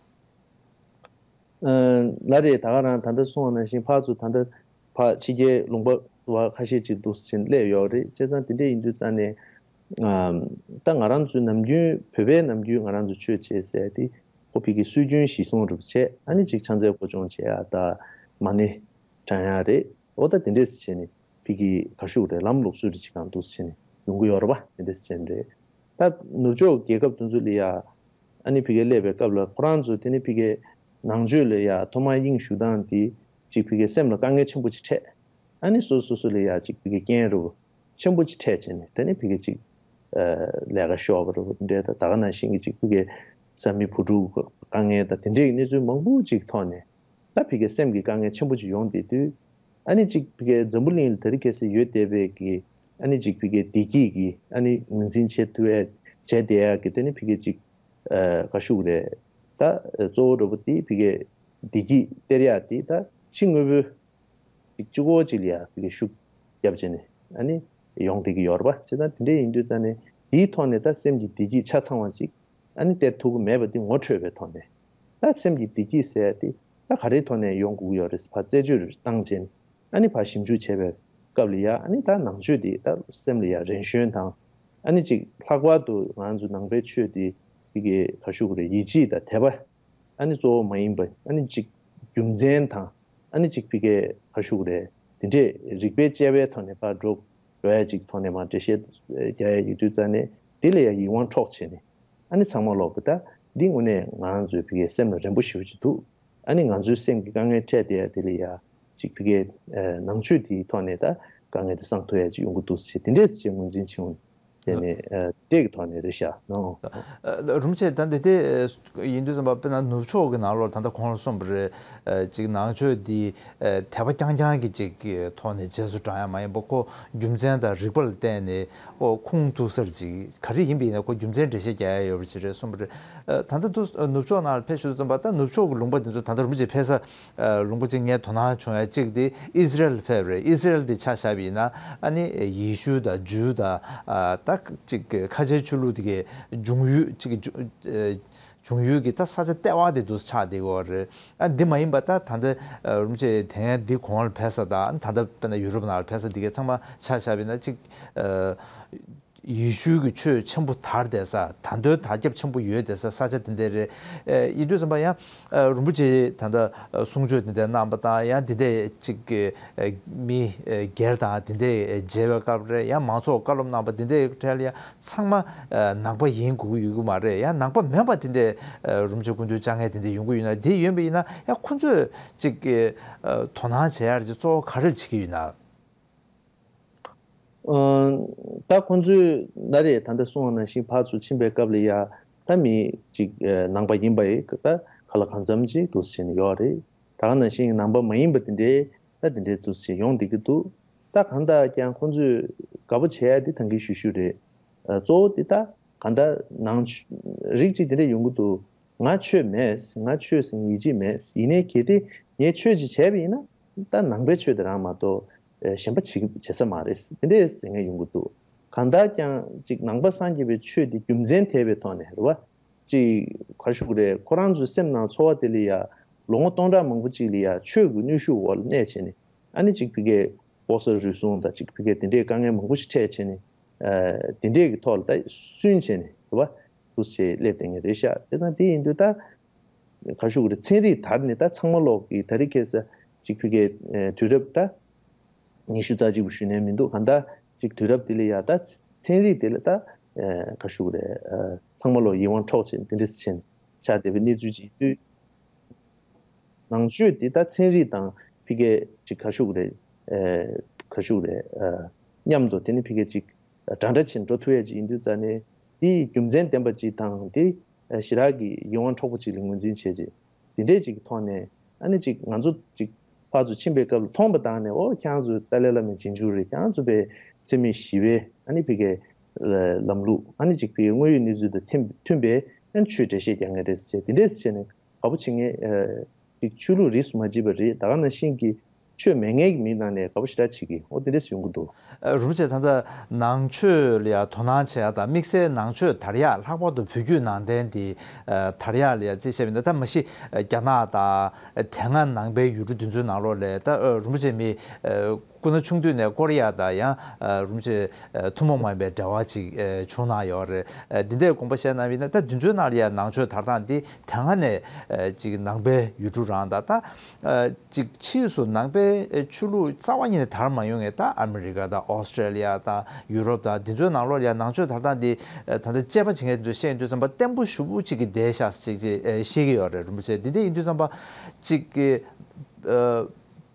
ལགས་རེད། ད་ག་རང་ད་ལྟ་གསུངས་པ་ནང་བཞིན་ཕར་ཚུར་ད་ལྟ་ཕར་ཕྱི་རྒྱལ་ལུང་པ་བ་ཁ་ཤས་ཅིག་འདུག་སེ་བྱས་ནས་སླེབས་ཡོད་རེད། བྱས་ཙང་དེ་འདྲ་ཡིན་དུས་ཙང་ནས་ཨ་ད་ང་རང་ཚོའི་ནམ་རྒྱུན་བོད་པའི་ནམ་རྒྱུན་ང་རང་ཚོ་ཆོས་བྱེད་ཟེར་དེ་ཁོ་ཕ་གི་སྲོལ་རྒྱུན་གཞིར་བཟུང་རུ་བྱས། ཨ་ནི་ཅིག་ཕྱག་འཚལ་སྐོར་སྦྱོང་བྱེད་ཡ་ད་མ་ཎི་བགྲང་ཡ་རེད། འོ་ད་དེ་འདྲས་བྱས་ནས་ཕ་གི་ག་ཞུ་རེད། ལམ་ལུགས་སྲོལ་རེ་ཅིག་གང་འདུག་བྱས་ནས་ཡོང་གི་ཡོད་རེད་པ། དེ་འདྲས་བྱས་ནས་རེད། ད་ནུབ་ཕྱོགས་རྒྱལ་ཁབ་དེ་ཚོ་ལ་ཡ་ཨ་ནི་ཕ་གི་སླེབས་པའི་སྐབས་ལ་ཁོ་རང་ཚོ་དེ་ནི་ཕ་གི་ནང་ཆོས་ལ་ཡ་ཐོག་མར་དབྱིངས་ཞུགས་སྟངས་དེ་ཅིག་ཕ་གི་སེམས་ལ་དཀའ་ངལ་ཆེན་པོ་ཅིག་འཕྲད། ཨ་ནི་སོ་སོ་སོ་ལ་ཡ་ཅིག་ཕ་གི་རྐྱེན་རུ་ ཆེན་པོ་ཅིག་འཕྲད་བྱས་ནས། དེ་ནས་ཕ་གི་ཅིག་ལས་ཀ་ཤོར་བ་འདྲ་དང་། ད་ག་ནང་བཞིན་གྱི་ཅིག་ཕ་གི་བཟའ་མི་བུ་ཕྲུག་དཀའ་ངལ་དང་དེ་འདྲའི་གནས་ཚུལ་མང་པོ་ཅིག་ཐོག་ནས། ད་ཕ་གི་སེམས་ཀྱི་དཀའ་ངལ་ཆེན་པོ་ཅིག་ཡོང་བསྡད་དུས། ཨ་ནི་ཅིག་ཕ་གི་འཛམ་བུ་གླིང་ལ་དེ་རིང་ཁ་སང་ཡོད་བསྡད་པའི་གི་ཨ་ནི་ཅིག་ཕ་གི་བདེ་སྐྱིད་ཀྱི་ཨ་ནི་ངོས་འཛིན་བྱེད་ཐུབ་ཡ་བྱས་བསྡད་ཡ་གི་དེ་ནི་ཕ་གི་ཅིག་ཨ་ག་ཞུ་དགོས་རེད། ད་གཙོ་བོ་འདྲ་པོ་དེ་ཕ་གི་བདེ་སྐྱིད་སྟེར་ཡ་དེ་ད་ཕྱི་དངོས་པོའི་ཅིག་གཅིག་པོ་ཅིག་ལ་ཡ་ཕ་གི་ཤུགས་རྒྱབ་བྱས་ནས་ཨ་ནི་ཡོང་བསྡད་ཀྱི་ཡོད་རེད་པ། བྱས་ཙང་དེ་འདྲ་ཡིན་དུས་ཙང་ནས་དེའི་ཐོག་ནས་ད་སེམས་ཀྱི་བདེ་སྐྱིད་ཆ་ཚང་བ་ཅིག་ཨ་ནི་སྟེར་ཐུབ་ཀྱི་མེད་པ་དེ་ངོ་འཕྲོད་པའི་ཐོག་ནས། ད་སེམས་ཀྱི་བདེ་སྐྱིད་ཟེར་ཡ་དེ་ད་ག་རེའི་ཐོག་ནས་ཡོང་དགོས་ཀྱི་ཡོད་རེད་ཟེར་ཕར་རྩད་གཅོད་བཏང་བྱས་ནས། ཨ་ནི་ཕར་ཞིབ་འཇུག་བྱས་པའི་སྐབས་ལ་ཡ་ཨ་ནི་ད་ནང་ཆོས་དེ་ད་སེམས་ལ་ཡ་རན་ཤོས་དང་། ཨ་ནི་ཅིག་ལྷག་པར་དུ་ང་ཚོ་ནང་པའི་ཆོས་དེ་ཕ་གི་ག་ཞུ་དགོས་རེད། ཡིད་ཆེས་དང་དད་པ་ཨ་ནི་གཙོ་བོ་མ་ཡིན་པ། ཨ་ནི་ཅིག་རྒྱུ་མཚན་དང་། ཨ་ནི་ཅིག་ཕ་གི་ག་ཞུ་དགོས་རེད། དེ་འདྲས་རིགས་པས་དཔྱད་པའི་ཐོག་ནས་ཕར་འགྲོ་འགྲོ་ཡ་ཅིག་ཐོག་ནས་མར་འགྲེལ་བཤད་རྒྱག་ཡ་ཡོད་དུས་ཙང་ནས་དེ་ལ་ཡ་ཡིད་དབང་འཕྲོག་བྱས་ནས། ཨ་ནི་ཚང་མ་ལོག་གི་ད་འདི་དངོས་གནས་ང་ཚོའི་ཕ་གི་སེམས་ལ་རན་པོ་ཞེ་པོ་ཅིག་འདུག་ཨ་ནི་ང་ཚོའི་སེམས་ཀྱི་དཀའ་ངལ་འཕྲད་བསྡད་ཡ་དེ་ལ་ཡ་ཅིག་ཕ་གི་ནང་ཆོས་དེའི་ཐོག་ནས་ད་དཀའ་ངལ་དེ་སངས་ཐུབ་ཡ་ཅིག་ཡོང་གི་འདུག་ཟེར། དེ་འདྲས་ཅིག་ངོས་འཛིན་བྱུང་། དེ་ནས་ཨ་དེ་གི་ཐོག་ནས་རེད་ཤག་ནོ། རུམ་ཆེ་ད་འདི་དེ་ཡིན་དུས་ཙམ་པ་དཔེར་ན་ནུབ་ཕྱོགས་ཀྱི་ནང་ལོགས་ད་ལྟ་གོང་ལ་གསུངས་པ་རེད། ཅིག་ནང་ཆོས་འདི་དད་པ་རྐྱང་རྐྱང་གི་ཅིག་ཐོག་ནས་རྗེས་སུ་འབྲང་ཡ་མ་ཡིན་པ། ཁོ་རྒྱུ་མཚན་དང་རིགས་པ་ལ་བརྟེན་ནས་ཨོ་ཁུངས་ཐུག་སར་ཅིག་ག་རེ་ཡིན་པ་ཡིན་ན་ཁོ་རྒྱུ་མཚན་འགྲེལ་བཤད་རྒྱག་ཡ་ཡོད་པ་ཅིག་རེད་གསུངས་པ་རེད། ད་ལྟ་འདུག་ནུབ་ཕྱོགས་ནང་ལ་ཕེབས་ཞུ་དུས་ཙམ་པ་ད་ནུབ་ཕྱོགས་ཀྱི་ལུང་པ་འདི་ཚོ་ད་ལྟ་རུམ་ཆེ་ཕེབས་ས། ལུང་པ་གཅིག་ངས་དོ་སྣང་བྱུང་ཡ་གཅིག་དེ་ཨི་ཟི་རལ་ཕེབས་རེད། ཨི་ཟི་རལ་དེ་ཆ་བཞག་པ་ཡིན་ན་ཨ་ནི་ཡེ་ཤུ་དང་ཇུ་དང་ད་གཅིག་ཁ་ཆེའི་ཆོས་ལུགས་དེ་གའི་འབྱུང་ཡུལ་གཅིག་གི་འབྱུང་ཡུལ་གྱི་ད་ས་ཆ་ལྟེ་བ་དེ་འདུག་ཆགས་བསྡད་ཡོད་རེད། ཨ་འདི་མ་ཡིན་པ་ད་ད་ལྟ་རུམ་ཆེ་དེ་སྔ་འདི་གོང་ལ་ཕེབས་ས་དང་ད་ལྟ་དཔེར་ན་ཡུ་རོབ་ནང་ལ་ཕེབས་ས་དེ་གའི་ཚང་མ་ཆ་བཞག་པ་ཡིན་ན་གཅིག་ཡེ་ཤུ་གི་ཆོས་ཆེན་པོ་དར་བསྡད་ས། དར་འདོད་དར་ཁྱབ་ཆེན་པོ་ཡོད་བསྡད་ས་ས་ཆ་དེ་འདྲ་རེད། ཨེ་ཡིན་དུས་ཙམ་པ་ཡང་ཨ་རིན་པོ་ཆེ་ད་ལྟ་ཨ་གསུང་ཆོས་དེ་འདྲ་གནང་པ་དང་ཡང་དེ་འདྲ་ཅིག་ཨ་མི་ཨ་སྒེར་དང་དེ་འདྲ་མཇལ་བའི་སྐབས་རེད། ཡང་མང་ཚོགས་བཀའ་སློབ་གནང་པ་དེ་འདྲའི་གྲས་ལ་ཡང་ཚང་མ་ཨ་ནང་པ་ཡིན་དགོས་ཀྱི་ཡོད་ཀྱི་མ་རེད། ཡང་ནང་པ་མིན་པ་དེ་འདྲ་ཨ་རིན་པོ་ཆེ་སྐུ་མདུན་བཅར་མཁན་དེ་འདྲ་ཡོང་གི་ཡོད་ན། དེ་ཡོད་པ་ཡིན་ན་ཡང་ཁོ་ཚོས་ཅིག་ཨ་དོ་སྣང་བྱེད་ཡག་ཅིག་གཙོ་བོ་ག་རེ་བྱེད་ཀྱི་ཡོད་ན། ཨ་ད་ཁོང་ཚོས་ད་རེས་ད་ལྟ་གསུངས་པ་ནང་བཞིན་ཕར་ཚུར་ཕྱིན་པའི་སྐབས་ལ་ཡ་ད་མི་གཅིག་ཨ་ནང་པ་ཡིན་པ་ཡི་ད་ག་ལ་གང་འཚམ་ཅིག་འདུག་ཟེར་ནས་ཡོད་རེད། ད་ག་ནང་བཞིན་ནང་པ་མ་ཡིན་པ་དེ་འདྲའི་ད་དེ་འདྲའི་འདུག་ཟེར་ཡོང་བསྡད་ཀྱི་འདུག་ད་གང་ལྟར་ཀྱང་ཁོང་ཚོས་དགའ་པོ་བྱེད་ཡ་དེ་ད་གིན་ཞུ་ཞུ་རེད། ཨ་གཙོ་བོ་དེ་ད་གང་ལྟར་ནང་ཆོས་རིགས་གཅིག་དེ་འདྲ་ཡོང་གི་འདུག་ང་ཆོས་མེད། ང་ཆོས་ཟེར་ཡིད་ཆེས་མེད། ཡིན་ནའི་གལ་ཏེ་ངས་ཆོས་ཅིག་བྱས་པ་ཡིན་ན་ད་ནང་པའི་ཆོས་དེ་རང་མ་གཏོགས་ཨེ་གཞན་པ་བྱེད་བྱེད་ས་མ་རེད། དེ་འདྲས་ཟེར་མཁན་ཡོང་གི་འདུག་གང་ལྟར་ཀྱང་ཅིག་ནང་པ་སངས་རྒྱས་པའི་ཆོས་དེ་རྒྱུ་མཚན་དེ་བའི་ཐོག་ནས་རེད་བ། ཅིག་ག་ཞུ་དགོས་རེད། ཁོ་རང་ཚོའི་སེམས་ནང་ཚོར་བ་དེ་ལ་ཡ་ལོ་ངོ་སྟོང་ཕྲག་མང་པོ་ཅིག་ལ་ཡ་ཆོས་ཀྱི་གནོན་ཤུགས་འོག་ལ་གནས་བྱས་ནས། ཨ་ནི་ཅིག་ཕ་གིའི་ལྐོག་ཟ་རུལ་སུངས་དང་ཅིག་ཕ་གིའི་དེ་འདྲའི་དཀའ་ངལ་མང་པོ་ཞིག་འཕྲད་བྱས་ནས། ཨ་དེ་འདྲའི་གི་ཐོག་ལ་ད་སུན་བྱས་ནས་རེད་བ། འདུག་སེ་སླེབས་བསྡད་མཁན་རེད་ཤག་དེ་ཙང་དེ་ཡིན་དུས་ད་ག་ཞུ་དགོས་རེད། ཚན་རིག་དར་ནས་ད་ཚང་མ་ལོག་གི་ད་རེས་ཁ་སང་ཅིག་ཕ་གིའི་ཨ་དུས་རབས་ད་ཉི་ཤུ་རྩ་གཅིག་པ་ཞུ་ནས་མི་འདུག་གང་ལྟར་ཅིག་དུས་རབས་དེ་ལ་ཡ་ད་ཚན་རིག་དེ་ལ་ད་ཨ་ག་ཞུ་དགོས་རེད། ཨ་ཚང་མ་ལོག་ཡིད་དབང་འཕྲོག་བྱས་དེ་འདྲ་བྱས་ནས་ཆགས་བསྡད་པའི་གནས་ཚུལ་ཅིག་ཡིན་དུས། ནང་ཆོས་འདི་ད་ཚན་རིག་དང་ཕ་གིའི་ཅིག་ག་ཞུ་དགོས་རེད། ཨེ་ག་ཞུ་དགོས་རེད། ཨ་མཉམ་དུ་དེ་ནི་ཕ་གིའི་ཅིག་འདྲ་འདྲ་བྱས་འགྲོ་ཐུབ་ཡ་ཅིག་ཡིན་དུས་ཙང་ནས་དེའི་རྒྱུ་མཚན་ལྡན་པ་ཅིག་དང་དེ་ཨ་ཞེ་དྲག་གི་ཡིད་དབང་འཕྲོག་པོ་ཅིག་ལ་ངོས་འཛིན་བྱས་རྗེས། དེ་འདྲས་ཅིག་གི་ཐོག་ནས་ཨ་ནི་ཅིག་ང་ཚོ་ཅིག་ཕར་ཚུར་ཕྱིན་པའི་སྐབས་ལ་མཐོང་པ་དང་ནས། ཨོ་ཁྱེད་རང་ཚོ་ཏཱ་ལའི་བླ་མའི་རྗེས་འཇུག་རེད། ཁྱེད་རང་ཚོ་པའི་འཚེ་མེད་ཞི་བའི་ཨ་ནི་ཕ་གིའི་ལམ་ལུགས་ཨ་ནི་ཅིག་ཕ་གིའི་དངོས་ཡོད་གནས་ཚུལ་དང་མཐུན་མཐུན་པའི་ཨ་ནི་ཆོས་འགྲེལ་བཤད་རྒྱག་མཁན་རེད་ཟེར། དེ་འདྲས་བྱས་ནས་དགའ་པོ་བྱེད་མཁན་ཨ་ཅིག་ཆོས་ལུགས་རིས་སུ་མ་མཆིས་པ་རེད། ད་ག་ནང་བཞིན་གྱི་ཆོས་མེད་མཁན་གྱི་མི་ནང་ནས་དགའ་པོ་ཞེ་དྲག་བྱེད་ཀྱི། ཨོ་དེ་འདྲས་ཡོང་གི་འདུག་ཨ་རུ་ཆེ་ད་ལྟ་ནང་ཆོས་ལ་ཡང་དོ་སྣང་བྱེད་ཡ་དང་དམིགས་བསལ་ནང་ཆོས་དར་ཡ། ལྷག་པར་དུ་བོད་བརྒྱུད་ནང་བསྟན་འདི་ཨ་དར་ཡ་ལ་ཡང་རྩིས་བྱས་པ་ཡིན་ན། ད་མ་གཞི་ཨ་རྒྱ་ནག་དང་ཨ་དེ་སྔ་ནང་པའི་ཡུལ་གྲུ་འདི་ཚོའི་ནང་ལོགས་ལ་ད་ཨ་རུ་ཆེ་མི་ཨ་སྐུ་ན་ཆུང་དུས་ནས་ཀོ་རི་ཡ་དང་ཡང་ཨ་རུ་ཆེ་ཨ་ཐུན་མོང་མ་ཡིན་པའི་འབྲེལ་བ་ཅིག་ཨ་བྱུང་གནང་ཡོད་རེད། ཨ་འདི་འདྲའི་དགོངས་པ་བཞེས་གནང་བ་ཡིན་ན། ད་འདི་ཚོའི་ནང་ལ་ཡང་ནང་ཆོས་དར་སྟངས་འདི་དེ་སྔ་ནས་ཨ་ཅིག་ནང་པའི་ཡུལ་གྲུ་རང་དང་ད་ཨ་ཅིག་ཕྱིས་སུ་ནང་པའི་ཆོས་ལུགས་རྩ་བ་ཉིད་ནས་དར་མ་ཡོང་ངས། ད་ཨ་མི་རི་ཀ་དང་ཨོ་སི་ཀྲེ་ལི་ཡ་དང་ཡུ་རོབ་དང་འདི་ཚོའི་ནང་ལོགས་ལ་ཡང་ནང་ཆོས་དར་སྟངས་འདི་ཨ་ད་ལྟ་དཔྱད་པ་བྱེད་མཁན་ཚོས་བཤད་ཡོང་དུས་ཙམ་པ་བརྟན་པོ་ཞེ་པོ་ཅིག་གི་བསྡད་ཤག་ཅིག་ཅིག་ཨ་བཤད་ཀྱི་ཡོད་རེད། རིན་པོ་ཆེ་འདི་འདྲ་ཡིན་དུས་ཙམ་པ་ཅིག་གི་ཨ་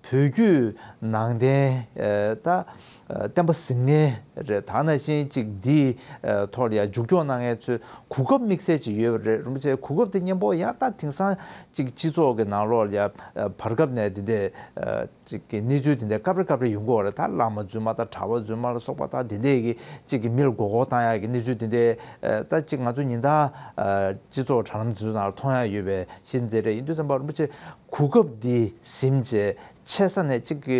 བོད་བརྒྱུད་ནང་བསྟན་ད་བསྟན་པ་ཟིན་མཁན་རེད། ད་ནང་བཞིན་ཅིག་འདིའི་ཐོག་ལ་ཡང་མཇུག་སྐྱོང་གནང་མཁན་ཚོས་གོ་སྐབས་དམིགས་བསལ་ཅིག་ཡོད་པ་རེད། རིན་པོ་ཆེ་གོ་སྐབས་དེ་སྙན་པོ་ཡང་ད་དེང་སང་ཅིག་སྤྱི་ཚོགས་ཀྱི་ནང་ལོགས་ལ་ཡང་བར་སྐབས་ནས་འདི་འདྲས་ཅིག་གི་གནས་ཚུལ་དེ་འདྲ་སྐབས་རེ་སྐབས་རེ་ཡོང་གི་ཡོད་རེད། ད་བླ་མ་རྫུན་མ་དང་གྲྭ་པ་རྫུན་མ་ལ་སོགས་པ་དང་དེ་འདྲས་ཀྱི་ཅིག་གི་མི་ལ་མགོ་སྐོར་བཏང་ཡག་གི་གནས་ཚུལ་དེ་འདྲས་ད་ཅིག་ང་ཚོ་ཉིན་ལྟར་སྤྱི་ཚོགས་དྲ་ལམ་དེ་ཚོ་ནང་ལ་མཐོང་ཡག་ཡོད་པའི་གཞི་འཛིན་རེད། ཡིན་དུས་ཙམ་པ་རིན་པོ་ཆེ་གོ་སྐབས་འདི་ཟིན་བྱས་ཆེ་ས་ནས་ཅིག་གི་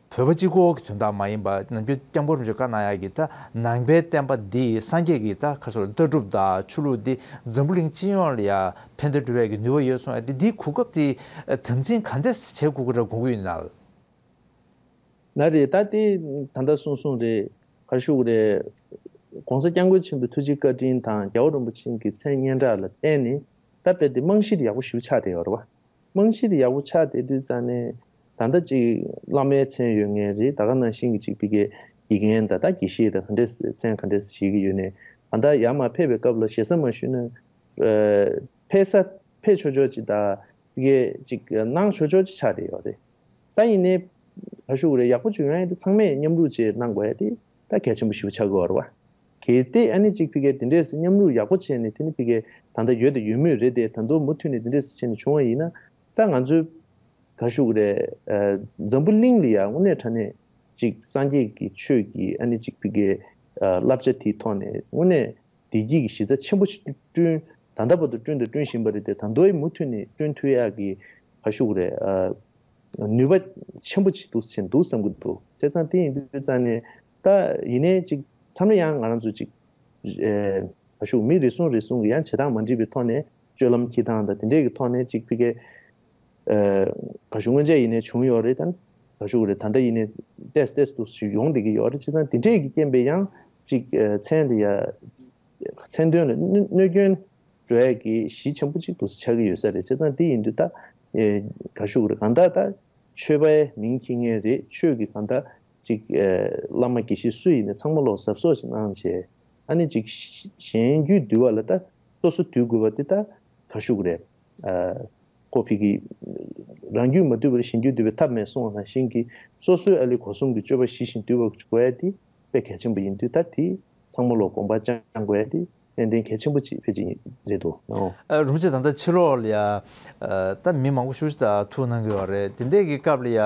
བོད་པ་གཅིག་པོ་གི་དོན་དག་མ་ཡིན་པ་ནམ་རྒྱུན་སྐྱབས་མགོན་རིན་པོ་ཆེས་བཀའ་གནང་ཡག་གི་ད་ནང་པའི་བསྟན་པ་འདི་སངས་རྒྱས་ཀྱི་ད་ཁ་སོར་ལྟ་གྲུབ་དང་ཆོས་ལུགས་འདི་འཛམ་བུ་གླིང་སྤྱི་ཡོངས་ལ་ཡང་ཕན་བདེ་སྒྲུབ་ཡག་གི་ནུས་པ་ཡོད་སོང་ཡ་དེ་འདིའི་གོ་སྐབས་དེ་དམ་འཛིན་ག་འདྲས་བྱེད་དགོས་ཀྱི་རེད་དགོངས་ཀྱི་ཡོད་ན། ན་རེད། ད་དེ་ད་ལྟ་གསུངས་གསུངས་རེད། ག་ཞུ་གི་རེད། ༸གོང་ས་༸སྐྱབས་མགོན་ཆེན་པོའི་ཐུགས་རྗེ་བཀའ་དྲིན་དང་རྒྱལ་བ་རིན་པོ་ཆེ་གི་མཚན་སྙན་གྲགས་ལ་བརྟེན་ནས་ད་དཔེ་དེ་རྨང་གཞི་དེ་ཡག་པོ་ཞེ་པོ་ཆགས་བསྡད་ཡོད་རེད་བ། རྨང་གཞི་དེ་ཡག་པོ་ཆགས་བསྡད་དུས་ཙང་ནས་ད་ལྟ་ཅིག་བླ་མའི་མཚན་ཡོད་མཁན་རེད། ད་ག་ནང་བཞིན་གྱི་ཅིག་ཕ་གིའི་དགེ་རྒན་དང་ད་དགེ་བཤེས་དང་ག་འདྲས་མཚན་ག་འདྲས་བཞེས་ཀྱི་ཡོད་ནས་ད་ལྟ་ཡར་མར་ཕེབས་པའི་སྐབས་ལ་ཞེ་ས་མ་ཞུས་ན་ཕེབས་ས་ཕེབས་ཆོག་ཆོག་ཅིག་དང་ཕ་གིའི་ཅིག་གནང་ཆོག་ཆོག་ཅིག་ཆགས་བསྡད་ཡོད་རེད། ད་ཡིན་ནའི་ག་ཞུ་གི་རེད། ཡག་པོ་བྱུང་ཡ་ཡིན་ཏེ་ཚང་མས་མཉམ་རུབ་བྱས་གནང་དགོས་ཡ་དེ་ད་གལ་ཆེན་པོ་ཞེ་པོ་ཆགས་ཀྱི་ཡོད་རེད་བ། གལ་ཏེ་ཨ་ནི་ཅིག་ཕ་གིའི་དེ་འདྲས་སེ་མཉམ་རུབ་ཡག་པོ་བྱས་ནས་དེ་ནི་ཕ་གིའི་ད་ལྟ་ཡོད་དང་ཡོད་མུས་རེད་དེ་ད་དུང་མུ་མཐུད་ནས་དེ་འདྲས་སེ་བྱས་ནས་བྱུང་བ་ཡིན་ན་ད་ང་ཚོའི་ག་ཞུ་གི་རེད། འཛམ་བུ་གླིང་ལ་ཡ་དངོས་གནས་དྲང་གནས་ཅིག་སངས་རྒྱས་ཀྱི་ཆོས་ཀྱི་ཨ་ནི་ཅིག་ཕ་གིའི་བསླབ་བྱ་དེའི་ཐོག་ནས་དངོས་གནས་བདེ་སྐྱིད་ཀྱི་གཞི་རྩ་ཆེན་པོ་ཞིག་བསྐྲུན། ད་ལྟ་བར་དུ་བསྐྲུན་དང་བསྐྲུན་བཞིན་པ་རེད་དེ་ད་དུང་མུ་མཐུད་ནས་བསྐྲུན་ཐུབ་ཡག་གི་ག་ཞུ་གི་རེད། ནུས་པ་ཆེན་པོ་ཅིག་འདུག་ཟེར་འདུག་བསམ་གྱི་འདུག་བྱས་ཙང་དེ་ཡིན་དུས་ཙང་ནས་ད་ཡིན་ནའི་ཅིག་མཚམས་རེ་ཡང་ང་རང་ཚོ་ཅིག་ག་ཞུ་མི་རེ་ཟུང་རེ་ཟུང་གི་ཡང་བྱེད་སྟངས་མ་འགྲིག་པའི་ཐོག་ནས་སྤྱོད་ལམ་འཁྱེར་སྟངས་དང་དེ་འདྲས་ཀྱི་ཐོག་ནས་ཅིག་ཕ་གིའི་ག་ཞུ་སྔོན་ཆད་ཡིན་ནའི་བྱུང་ཡོད་རེད་ད། ག་ཞུ་གི་རེད། ད་ལྟ་ཡིན་ནའི་ཏོག་ཙམ་ཏོག་ཙམ་དུ་ཞིག་ཡོང་བསྡད་ཀྱི་ཡོད་རེད། བྱས་ཙང་དེ་འདྲས་ཀྱི་རྐྱེན་པས་ཡང་ཅིག་མཚན་འདི་ཡ་མཚན་དོན་ལ་གནོད་གནོད་སྐྱོན་འགྲོ་ཡ་གི་གཞི་ཆེན་པོ་ཅིག་ཏོག་ཙམ་ཆགས་ཀྱི་ཡོད་ས་རེད། བྱས་ཙང་དེ་ཡིན་དུས་ད་ག་ཞུ་གི་རེད། གང་ལྟར་ད་ཆོས་པའི་མིང་འཁྱེར་མཁན་རེད། ཆོས་ཀྱི་གང་ལྟར་ཅིག་བླ་མ་དགེ་བཤེས་སུ་ཡིན་ནའི་ཚང་མ་ལོག་གཟབ་གཟབ་ཞིག་གནང་བྱས་ཨ་ནི་ཅིག་གཞན་རྒྱུད་འདུལ་བ་ལ་ད་སོ་སོ་འདུལ་དགོས་པ་དེ་ད་ག་ཞུ་གི་རེད། ཁོ་ཕ་གི་རང་རྒྱུད་མ་འདུལ་བར་གཞན་རྒྱུད་འདུལ་བའི་ཐབས་མེད་གསུངས་པ་ནང་བཞིན་གྱི་སོ་སོའི་ཨ་ལས་སྒོ་གསུམ་གྱི་སྤྱོད་པ་ཞི་ཞིང་དུལ་བ་དགོས་ཡ་དེ་དཔེ་གལ་ཆེན་པོ་ཡིན་དུས་ད་དེ་ཚང་མ་ལོག་དགོངས་པ་བཅངས་དགོས་ཡ་དེ་ཏན་ཏན་གལ་ཆེན་པོ་ཅིག་ཕལ་ཆེར་རེད་འདུག་ཨོ། རིན་པོ་ཆེ་ད་ལྟ་ཕྱི་ལོགས་ལ་ཡ་ད་མི་མང་པོ་ཞེ་པོ་ཅིག་ད་ཐུག་གནང་གི་ཡོད་རེད། དེ་འདྲའི་གི་སྐབས་ལ་ཡ་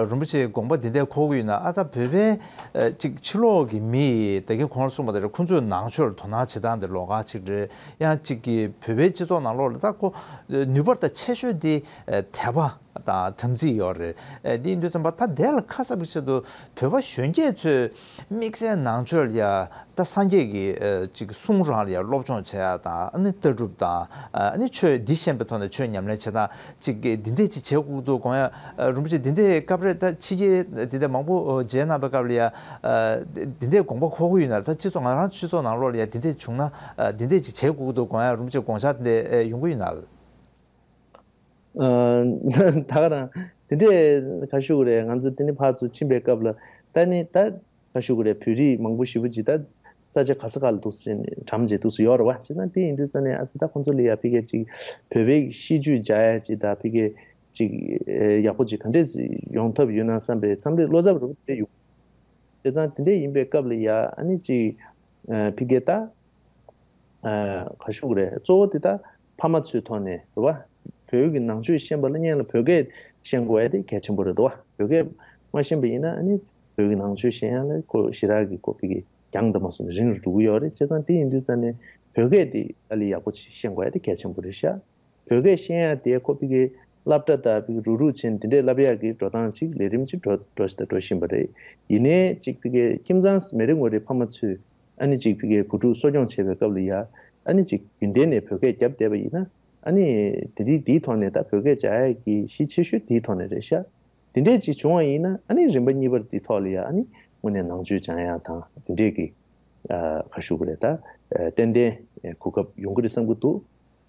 རིན་པོ་ཆེའི་དགོངས་པ་འདི་འདྲ་འཁོར་གི་ཡོད་ན་ཨ་ད་བོད་པའི་ཅིག་ཕྱི་ལོགས་ཀྱི་མི་ད་གིན་གོང་ལ་གསུངས་པ་ལྟར་ཁོང་ཚོས་ནང་ཆོས་ལ་དོ་སྣང་བྱེད་སྟངས་དེ་ལོགས་ཀ་ཅིག་རེད། ཡང་གཅིག་གིས་བོད་པའི་སྤྱི་ཚོགས་ནང་ལོགས་ལ་ད་ཁོ་ནུས་པ་ད་ཆེ་ཤོས་དེ་དད་པ་དང་དམ་ཚིག་ཡོད་རེད། དེ་ཡིན་དུས་ཙམ་པ་ད་དེ་ལ་ཁ་གསབ་ཀྱི་ཆེད་དུ་བོད་པ་གཞོན་སྐྱེས་ཚོས་དམིགས་བསལ་ནང་ཆོས་ལ་ཡ་ད་སངས་རྒྱས་ཀྱི་ཅིག་གསུང་རང་ལ་ཡ་སློབ་སྦྱོང་བྱེད་ཡ་དང་ཨ་ནི་ལྟ་གྲུབ་དང་ཨ་ནི་ཆོས་འདི་ཤེས་པའི་ཐོག་ནས་ཆོས་ཉམས་ལེན་བྱེད་སྟངས་ཅིག་འདི་འདྲས་ཅིག་བྱེད་དགོས་འདུག་དགོངས་ཡ། རིན་པོ་ཆེ་འདི་འདྲས་སྐབས་རེ་ད་ཕྱི་རྒྱལ་འདི་འདྲས་མང་པོ་མཇལ་གནང་པའི་སྐབས་ལ་ཡ། འདི་འདྲའི་དགོངས་པ་འཁོར་གྱི་ཡོད་ན་ད་སྤྱི་ཚོགས་ང་རང་སྤྱི་ཚོགས་ནང་ལོགས་ལ་ཡ་འདི་འདྲས་བྱུང་ན་འདི་འདྲས་ཅིག་བྱེད་དགོས་ཀྱི་འདུག་དགོངས་ཡ་རིན་པོ་ཆེ་དགོངས་འཆར་འདི་འདྲས་ཡོང་གི་ཡོད་ན། ད་ག་རང་དེ་འདྲས་ག་ཞུ་གི་རེད། ང་ཚོ་དེ་ནི་ཕར་ཚུར་ཕྱིན་པའི་སྐབས་ལ་ད་ནི་ད་ག་ཞུ་གི་རེད། བོད་རིགས་མང་པོ་ཞེ་པོ་ཅིག་ད་ས་ཆ་ག་ས་ག་ལ་འདུག་ཟེར་ནས་གྲམ་བྱས་འདུག་སེ་ཡོད་རེད་བ། བྱས་ཙང་དེ་ཡིན་དུས་ཙང་ནས་ཨ་ཙི་ད་ཁོང་ཚོ་ལ་ཡ་ཕ་གིའི་ཅིག་བོད་པའི་གི་གཤིས་རྒྱུད་འཇགས་ཡ་ཅིག་ད་ཕ་གིའི་ཅིག་ཡག་པོ་ཅིག་ག་འདྲས་ཡོང་ཐབས་ཡོད་ན་བསམ་པའི་མཚམས་རེ་བློ་འཚབ་རུ་དེ་ཡོང་། བྱས་ཙང་དེ་འདྲས་ཡིན་པའི་སྐབས་ལ་ཡ་ཨ་ནི་ཅིག་ཕ་གིའི་ད་ག་ཞུ་གི་རེད། གཙོ་བོ་དེ་ད་ཕ་མ་ཚོའི་ཐོག་ནས་རེད་བ། བོད་ཀྱི་ནང་ཆོས་ཤེས་པ་ལ་སྔོན་ལ་བོད་སྐད་ཤེས་དགོས་ཡ་དེ་གལ་ཆེན་པོ་རེད་དོ། བོད་སྐད་མ་ཤེས་པ་ཡིན་ན་ཨ་ནི་བོད་ཀྱི་ནང་ཆོས་ཤེས་ཡ་ལ་ཁོ་ཞེ་དྲག་གི་ཁོ་ཕ་གི་རྒྱང་དུ་མ་སོང་ནས་རིང་རུ་འགྲོ་གི་ཡོད་རེད། བྱས་ཙང་དེ་ཡིན་དུས་ཙང་ནས་བོད་སྐད་དེ་ཨ་ལས་ཡག་པོ་ཅིག་ཤེས་དགོས་ཡ་དེ་གལ་ཆེན་པོ་རེད་ཤག་བོད་སྐད་ཤེས་ཡ་དེ་ཁོ་ཕ་གི་སློབ་གྲྭ་དང་ཕ་གི་རུག་རུག་བྱས་ནས་དེ་འདྲས་བསླབ་ཡག་གི་འགྲོ་སྟངས་ཅིག་ལས་རིམ་ཅིག་འགྲོ་འགྲོ་ཞིག་དང་འགྲོ་བཞིན་པ་རེད། ཡིན་ནའི་ཅིག་ཕ་གི་ཁྱིམ་ཚང་མི་རེ་ངོ་རེའི་ཕ་མ་ཚོས་ཨ་ནི་ཅིག་ཕ་གི་བུ་ཕྲུག་གསོ་སྐྱོང་བྱེད་པའི་སྐབས་ལ་ཡ་ཨ་ནི་ཅིག་རྒྱུན་ལྡན་ནས་བོད་སྐད་རྒྱབ་བསྡད་པ་ཡིན་ན་ཨ་ནི་དེ་རིགས་དེའི་ཐོག་ནས་ད་བོད་སྐད་སྦྱང་ཡག་གི་གཞི་ཆེ་ཤོས་དེའི་ཐོག་ནས་རེད་ཤག་དེ་འདྲས་ཅིག་བྱུང་བ་ཡིན་ན་ཨ་ནི་རིམ་པ་གཉིས་པར་དེའི་ཐོག་ལ་ཡ་ཨ་ནི་དངོས་གནས་ནང་ཆོས་སྦྱང་ཡག་དང་དེ་འདྲས་ཀྱི་ཨ་ག་ཞུ་གི་རེད། ད་ཨ་ཏན་ཏན་གོ་སྐབས་ཡོང་གི་རེད་བསམ་གྱི་འདུག་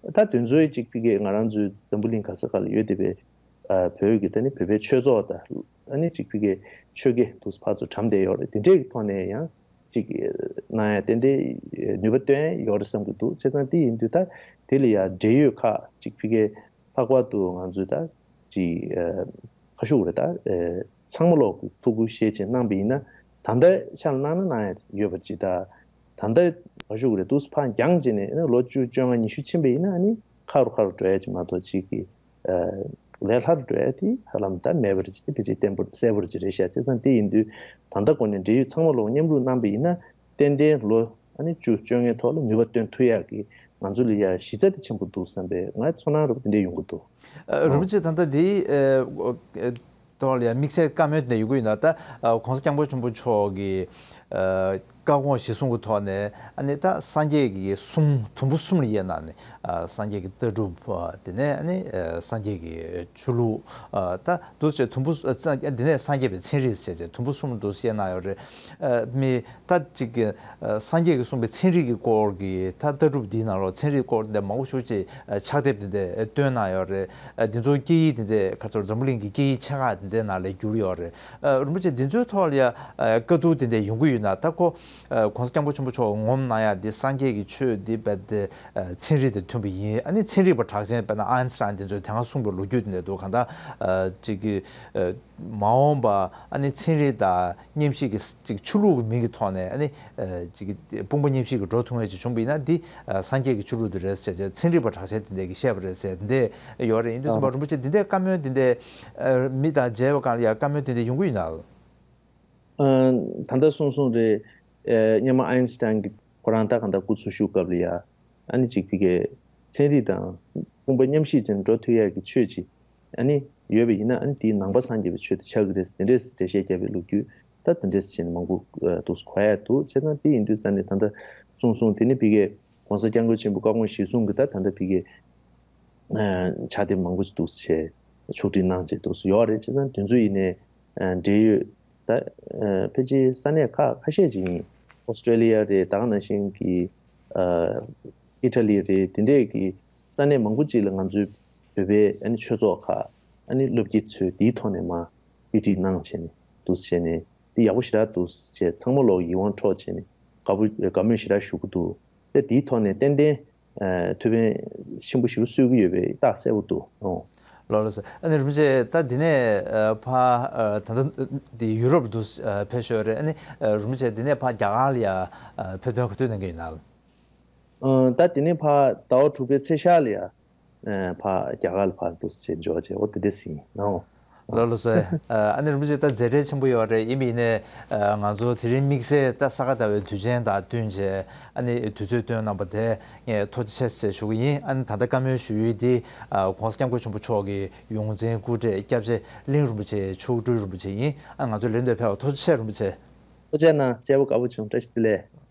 ད་དེ་ཚོའི་ཅིག་ཕ་གི་ང་རང་ཚོའི་འཛམ་བུ་གླིང་ག་ས་ག་ལ་ཡོད་བསྡད་པའི་ཨ་བོད་ཀྱི་ད་ནི་བོད་པའི་ཆོས་ཚོགས་དང་ཨ་ནི་ཅིག་ཕ་གི་ཆོས་དགེ་དུ་ཕར་ཚུར་གྲམ་བསྡད་ཡོད་རེད། དེ་འདྲས་ཀྱི་ཐོག་ནས་ཡང་ཅིག་གནང་ཡ་ཏན་ཏན་ནུས་པ་བཏོན་ཡ་ཡོད་རེད་བསམ་གྱི་འདུག་བྱས་ཙང་དེ་ཡིན་དུས་ད་དེ་ལ་ཡ་འབྲེལ་ཡོད་ཁག་ཅིག་ཕ་གི་ལྷག་པར་དུ་ང་ཚོའི་ད་ཅིག་ཨ་ ཁ་ཤུགས་རེད་ད། ཚང་མ་ལོག་གི་ཐུགས་ཁུར་བཞེས་བྱས་གནང་པ་ཡིན་ན། ད་ལྟ་ཕྱག་ལ་གནང་ན་གནང་ཡ་ཡོད་པ་ཅིག་ད། ད་ལྟ་ཁ་ཤུགས་རེད་འདུག་ཕར་འགྱངས་བྱས་ནས་ལོ་བཅུ་བཅོ་ལྔ་ཉི་ཤུ་ཕྱིན་པ་ཡིན་ན་ཨ་ནི་ཁ་རུ་ཁ་རུ་འགྲོ་ཡ་ཅིག་མ་གཏོགས་ཅིག་གི་ལས་སླ་རུ་འགྲོ་ཡ་དེ་ཧ་ལམ་ད་མེད་པ་རེད་ཅེས་དེ་ཕལ་ཆེར་བརྟན་པོ་གསལ་པོ་རེད་ཅེས་རེད་ཤག་བྱས་ཙང་དེ་ཡིན་དུས་ད་ལྟ་འགོ་ནས་འབྲེལ་ཡོད་ཚང་མ་ལོག་མཉམ་རུབ་གནང་པ་ཡིན་ན་ཏན་ཏན་ལོ་ཨ་ནི་བཅུ་བཅོ་ལྔའི་ཐོག་ལ་ནུས་པ་བཏོན་ཐུབ་ཡག་གི་ང་ཚོ་ལ་ཡ་གཞི་རྩ་དེ་ཆེན་པོ་འདུག་བསམ་པའི་ང་ཚོར་སྣང་རབ་དེ་འདྲས་ཡོང་གི་འདུག་རིན་པོ་ཆེ་ད་ལྟ་འདི་ཐོག་ལ་ཡང་དམིགས་བསལ་བཀའ་མོལ་དེ་ཡོང་གི་ཡོད་ན་ད་༸གོང་ས་༸སྐྱབས་མགོན་ཆེན་པོ་མཆོག་གི་བཀའ་དགོངས་གཞིར་བཟུང་གི་ཐོག་ནས་ཨ་ནི་ད་སངས་རྒྱས་ཀྱི་གསུང་དུམ་བུ་གསུམ་ལ་དབྱེ་ན་ནི་སངས་རྒྱས་ཀྱི་ལྟ་གྲུབ། དེ་ནས་ཨ་ནི་སངས་རྒྱས་ཀྱི་ཆོས་ལུགས། ད་འདུག་སེ་དུམ་བུ། དེ་ནས་སངས་རྒྱས་པའི་ཚན་རིག་ཟེར་བྱས་དུམ་བུ་གསུམ་འདུག་སེ་དབྱེ་ན་ཡོད་རེད། མི་ད་ཅིག་གི་སངས་རྒྱས་ཀྱིས་གསུངས་པའི་ཚན་རིག་གི་སྐོར་གྱི་ད་ལྟ་གྲུབ་འདིའི་ནང་ལོགས་ཚན་རིག་སྐོར་འདི་མང་པོ་ཞིག་ཅིག་ཕྱག་དེབ་འདི་འདྲ་བཏོན་གནང་ཡོད་རེད། འདི་ཚོ་སྐད་ཡིག་འདི་འདྲ་ཁ་ཚོར་འཛམ་བུ་གླིང་གི་སྐད་ཡིག་ཆེ་ཁག་འདི་འདྲའི་ནང་ལ་བསྒྱུར་ཡོད་རེད། རིན་པོ་ཆེ་འདི་ཚོའི་ཐོག་ལ་ཡ་བཀའ་བསྡུར་འདི་འདྲ་ཡོང་གི་ཡོད་ན་ད་ཁོ་༸གོང་ས་༸སྐྱབས་མགོན་ཆེན་པོ་མཆོག་ངོམ་གནང་ཡ་འདི་སངས་རྒྱས་ཀྱི་ཆོས་འདི་རྦད་དེ་ཚན་རིག་དང་མཐུན་པ་ཡིན། ཨ་ནི་ཚན་རིག་པ་གྲགས་ཅན་དཔེར་ན་ཨ་ཡན་སི་ཊན་འདི་ཚོས་དེ་སྔ་གསུངས་པའི་ལོ་རྒྱུས་འདི་འདྲ་འདུག་གང་ལྟར་ཅིག་གི་མ་འོངས་པ་ཨ་ནི་ཚན་རིག་དང་མཉམ་གཤིབ་ཀྱི་ཅིག་ཆོས་ལུགས་ཀྱི་མིང་གི་ཐོག་ནས་ཨ་ནི་ཅིག་དཔུང་པ་མཉམ་གཤིབ་ཀྱི་འགྲོ་ཐུབ་ངེས་ཅིག་བྱུང་བ་ཡིན་ན་འདི་སངས་རྒྱས་ཀྱི་ཆོས་ལུགས་འདི་རེད་ཟེར་བྱས་ཚན་རིག་པ་གྲགས་ཅན་དེ་འདྲས་ཀྱིས་བཤད་པ་རེད་ཟེར་འདི་འདྲས་ཡོད་རེད། ཡིན་དུས་ཙམ་པ་རིན་པོ་ཆེ་འདི་འདྲས་བཀའ་མོལ་འདི་འདྲས་མི་དང་མཇལ་བ་གང་ལ་ཡང་བཀའ་མོལ་འདི་འདྲས་ཡོང་གི་ཡོད་ན། ད་ལྟ་གསུངས་སོང་རེད། སྔོན་མ་ཨ་ཡན་སི་ཊན་གྱི་ཁོ་རང་ད་གང་ལྟར་སྐུ་འཚོ་བཞུགས་སྐབས་ལ་ཡ། ཨ་ནི་ཅིག་ཕ་གིའི་ཚན་རིག་དང་དཔུང་པ་མཉམ་གཤིབ་ཅན་འགྲོ་ཐུབ་ཡག་གི་ཆོས་ཅིག་ཨ་ནི་ཡོད་པ་ཡིན་ན་ཨ་ནི་དེའི་ནང་པ་སངས་རྒྱས་པའི་ཆོས་དེ་ཆགས་ཀྱི་རེད་དེ་འདྲས་འགྲེལ་བཤད་བརྒྱབ་པའི་ལོ་རྒྱུས་ད་དེ་འདྲས་བྱས་ནས་མང་པོ་འདུག་གོ་ཡ་འདུག་བྱས་ཙང་དེ་ཡིན་དུས་ཙང་ནས་ད་ལྟ་གསུངས་སོང་དེ་ནི་ཕ་གིའི་༸གོང་ས་༸སྐྱབས་མགོན་ཆེན་པོ་བཀའ་དགོངས་གཞིར་བཟུང་གི་ད་ད་ལྟ་ཕ་གིའི་ཕྱག་དེབ་མང་པོ་ཞིག་འདུག་བྱས་ཕྱོགས་སྒྲིག་གནང་བྱས་འདུག་ཡོད་རེད། བྱས་ཙང་དེ་ཚོ་ཡིན་ནའི་འབྲེལ་ཡོད་ད་ཕལ་ཆེར་ས་གནས་ཁག་ཁ་ཤས་ཅིག་ཡིན། ཨོ་སི་ཀྲེ་ལི་ཡ་རེད། ད་ག་ནང་བཞིན་གྱི་ཨི་ཊ་ལི་རེད། དེ་འདྲས་ཀྱི་ས་གནས་མང་པོ་ཅིག་ལ་ང་ཚོའི་བོད་པའི་ཨ་ནི་ཆོས་ཚོགས་ཁག་ཨ་ནི་སློབ་དགེ་ཚོས་དེའི་ཐོག་ནས་མར་དཔེ་ཁྲིད་གནང་བྱས་ནས་འདུག་བྱས་ནས་དེ་ཡག་པོ་ཞེ་དྲག་འདུག་བྱས་ཚང་མ་ལོག་ཡིད་དབང་འཕྲོག་བྱས་ནས་དགའ་པོ་དགའ་མོས་ཞེ་དྲག་ཞུ་གི་འདུག་དེ་དེའི་ཐོག་ནས་ཏན་ཏན་ཐུགས་ཕན་ཆེན་པོ་ཞིག་གསོས་ཀྱི་ཡོད་པའི་རྟགས་གསལ་པོ་འདུག་ཨོ། ལགས་ལགས་སོ། ཨ་ནི་རིན་པོ་ཆེ་ད་འདི་ནས་ཕ་ད་ལྟ་འདི་ཡུ་རོབ་ཏུ་ཕེབས་ཤོག་རེད། ཨ་ནི་རིན་པོ་ཆེ་འདི་ནས་ཕ་རྒྱ་གར་ལ་ཡ་ཕེབས་ཐོན་ག་དུས་གནང་གི་ཡིན་ན། ད་དེ་ནས་ཕར་ཟླ་བ་དྲུག་པའི་ཚེས་ཤར་ལ་ཡ་ཕར་རྒྱ་གར་ལ་ཕར་འདུག་སེ་འབྱོར་བྱས་འོ་དེ་འདྲ་ཟིན་ནའོ། ལགས་ལགས་སོ། ཨ་ནི་རིན་པོ་ཆེ་ད་མཛད་བྲེལ་ཆེན་པོ་ཡོད་རེད། ཡིན་པ་ཡིན་ནའི་ང་ཚོ་དེ་རིང་དམིགས་བསལ་ད་ས་ག་ཟླ་བའི་དུས་ཆེན་དང་བསྟུན་བྱས་ཨ་ནི་དུས་ཚོད་བཏོན་གནང་པ་དེ་ངས་ཐུགས་རྗེ་ཆེ་ཞེས་ཞུ་གི་ཡིན། ཨ་ནི་ད་ལྟ་བཀའ་མོལ་ཞུ་ཡུལ་འདི་༸གོང་ས་༸སྐྱབས་མགོན་ཆེན་པོ་མཆོག་གི་ཡོངས་འཛིན་སྐུ་བགྲེས་སྐྱབས་རྗེ་གླིང་རིན་པོ་ཆེ་མཆོག་སྤྲུལ་རིན་པོ་ཆེ་ཡིན། ཨ་ང་ཚོའི་ལས་འདོད་ཕེབས་པར་ཐུགས་རྗེ་ཆེ་རིན་པོ་ཆེ། ཐུགས་རྗེ་གནང་། མཇལ་བ་དགའ་པོ་བྱུང་། བཀྲ་ཤིས་བདེ་ལེགས།